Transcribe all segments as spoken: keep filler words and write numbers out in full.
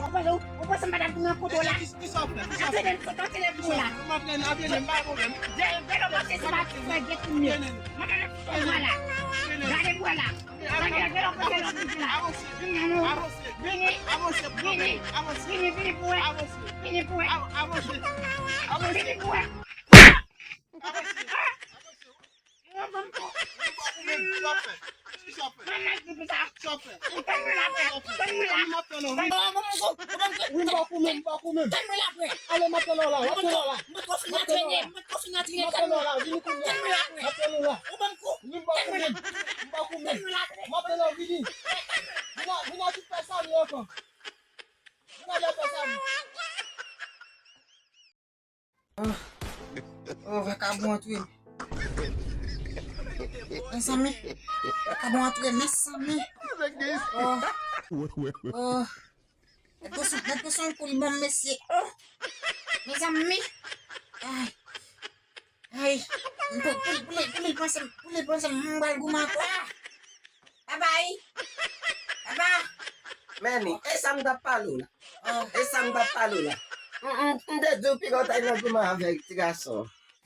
Ou panse, ou panse m pa t ap vin rankontre w la? Ki sa w fè? Ki sa w fè? Atende m sot antre nan biro la. M ap vin, ap vin, m pa gen pwoblèm. Dèyè, dèyè w pase se pa ti frè gen ti mye. M ap fè fwa la. Gade bwa la. Gade, gade w kote l ap vin la. Vini, vini, vini, vini pou wè. Vini pou wè. Vini pou wè. Avanse. Avanse. Ou menm, ou menm, sa w fè? Ki sa w fè? Sa w fè? Tann mwen la, frè. Tann mwen la. M ap tann ou, wi. Wi, m bak ou menm, m bak ou menm. Tann mwen la, frè. Ale, m ap tann ou la, m ap tann ou la. M ap tann ou la, vini kounye a. M ap tann ou la. Ou ban m kou. Wi, m bak ou menm. M bak ou menm. M ap tann ou, vini. Vin a, vin a tout fè sa li ankò. Vin a tout fè sa li. Oh. Oh, vakabon an touye m. Mezanmi. Vakabon an touye m, mezanmi. Oh. Oh. Nèg yo sou, nèg yo sou yon kou li ban m, mesye. Oh. Mezanmi. Ay. Ay. Pou, pou, pou, pou li panse, pou li panse m pral goumen ankò. Babay. Baba. Meni, e sa m t ap pale w la. Oh. E sa m t ap pale w la. M, m, m te di w piga w t al nan goumen avèk ti gason.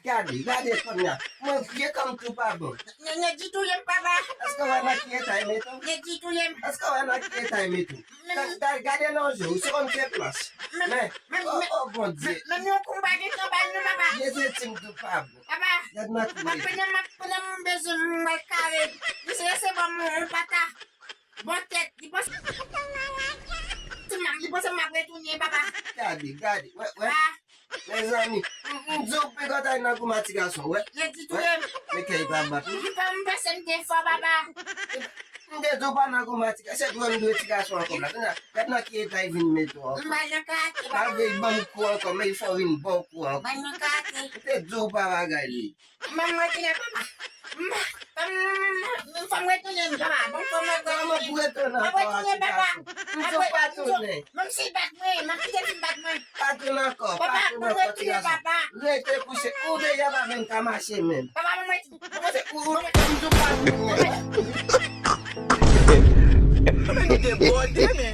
Gade, gade kounye a. Mwen vye kòm tou pa bon. Nèg di touye m, papa. Èske w wè nan ki eta y mete w? Nèg di touye m. Èske w wè nan ki eta y mete w? Ga-, ga-, gade nan je w, se kòm se planch. Men, men, oh, oh, Bondye. Men, men yon kou m pa gen tan ba l non, papa. Jezi, ti m tou pa bon. Papa, gade nan ki eta. Pandan m ap, pandan m bezwen m al kare. Misye resevwa m yon pata. Bon tèt, li panse, li panse m ap retounen, papa. Gade, gade, wè, wè. Ah. Mezanmi, m, m di w piga w t al nan goumen a ti gason, wè. Yo di touye m. Men kè l pa bat, wi. M pa, m panse m te fò, papa. M te di w pa nan goumen a ti gason, se pou m dwe ti gason ankò la. Gade nan, gade nan ki eta y vin mete w ankò. M pa nan kake, papa. Pa vle ban m kou ankò, men fò w vin ban w kou ankò. M pa nan kake. M te di w pa bagay li. Ban m retounen, papa. M, m, m, fò m retounen, papa. Ban m, fò m retounen. Kòman pou retounen ankò, ti gason? M ap retounen, papa. M di w pa tounen. Menm si l bat mwen, m ap kite l fin bat mwen. Pa tounen ankò, pa tounen ankò, ti gason. Papa, ban m retounen, papa. Rete kouche. Ou deja pa menm ka mache menm. Papa, ban m retounen. Ou, ou, ou, m di w pa tounen. Ou debòde, men.